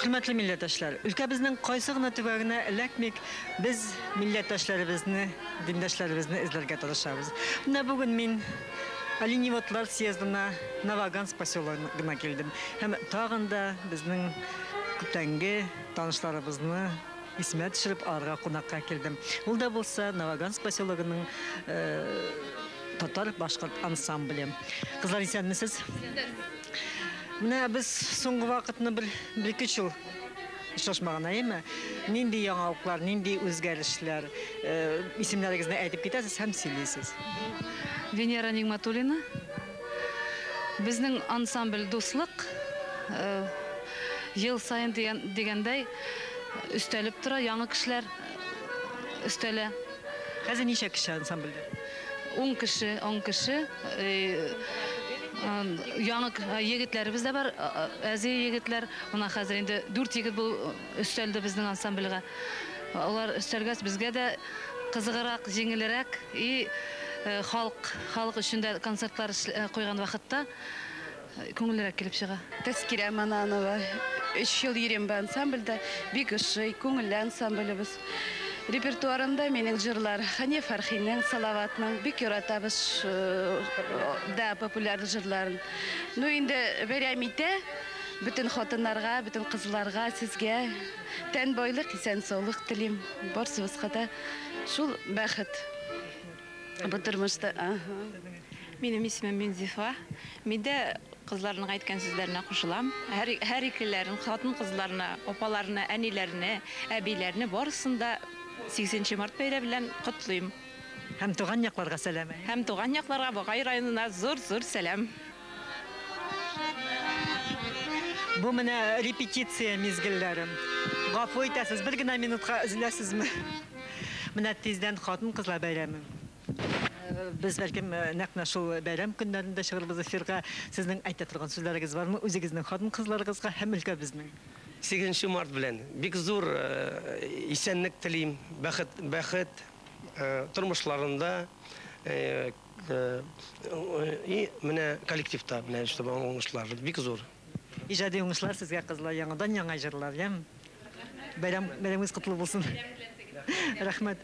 Хөрмәтле милләттәшләр, өлкәбезнең кайсы гына төбәгенә эләкмик, без милләттәшләребезне, диндәшләребезне эзләргә тырышабыз. Менә бүген мин Оленеводлар съездына Новоганск поселогына килдем. Һәм тагын да безнең күптәнге танышларыбызны исемә төшереп аларга кунакка килдем. Ул да булса Новоганск поселогының татар-башкорт ансамбле. Кызлар, исәнмесез? Менә без соңгы вакытны бер ике ел очрашмаган, әйеме? Нинди яңалыклар, нинди үзгәрешләр? Исемнәрегезне әйтеп китәсез һәм сөйлисез. Венера Нигматуллина. Безнең ансамбль Дуслык ел саен дигәндәй өстәлеп тора, яңа кешеләр өстәлә. Хәзер ничә кеше ансамбльдә? 10 кеше, 10 кеше. Яңа егетләребез дә бар, әзе егетләр. Мына хәзер инде 4 егет бу өстәлде безнең ансамбльгә. Алар өстәлгәч безгә дә кызыграк, җиңелрәк и халык өчен дә концертлар куйган вакытта күңеллерәк килеп чыга. Тәскирә Мананова. 3 ел йөрим бу ансамбльдә. Бик ошый, күңелле ансамблебез. Репертуарымда минем җырлар Хания Фәрхинең, Салаватның, бик яратабыз, да, популяр җырларын. Ну инде бәйрәм итә бөтен хатыннарга, бөтен кызларга, сезгә тән байлык, исән саулык телим. Барсыбызга да шул бәхет бу тормышта. Минем исемем Минзифа. Мин дә кызларның әйткән сүзләренә кушылам. Һәр икеләрен, хатын кызларына, апаларына, әниләренә, әбиләренә барысын да 8 март бәйрәме белән котлыйм. Һәм туган якларга сәлам. Һәм туган якларга, Богай районына зур-зур сәлам. Бу менә репетиция мизгелләре. Гафу итәсез, бер генә минутка өзеләсезме? Менә тиздән хатын-кызлар бәйрәме. Без бәлкем нәкъ менә шул бәйрәм көннәрендә чыгырбыз эфирга. Сезнең әйтә торган сүзләрегез бармы үзегезнең хатын-кызларыгызга һәм өлкәбезнең? 8 март белән бик зур исәнлек телим, бәхет, бәхет тормышларында и менә коллективта менә чтобы уңышлар бик зур. Иҗади уңышлар сезгә, кызлар, яңадан яңа җырлар, яме? Бәйрәм, бәйрәмегез котлы булсын. Рәхмәт.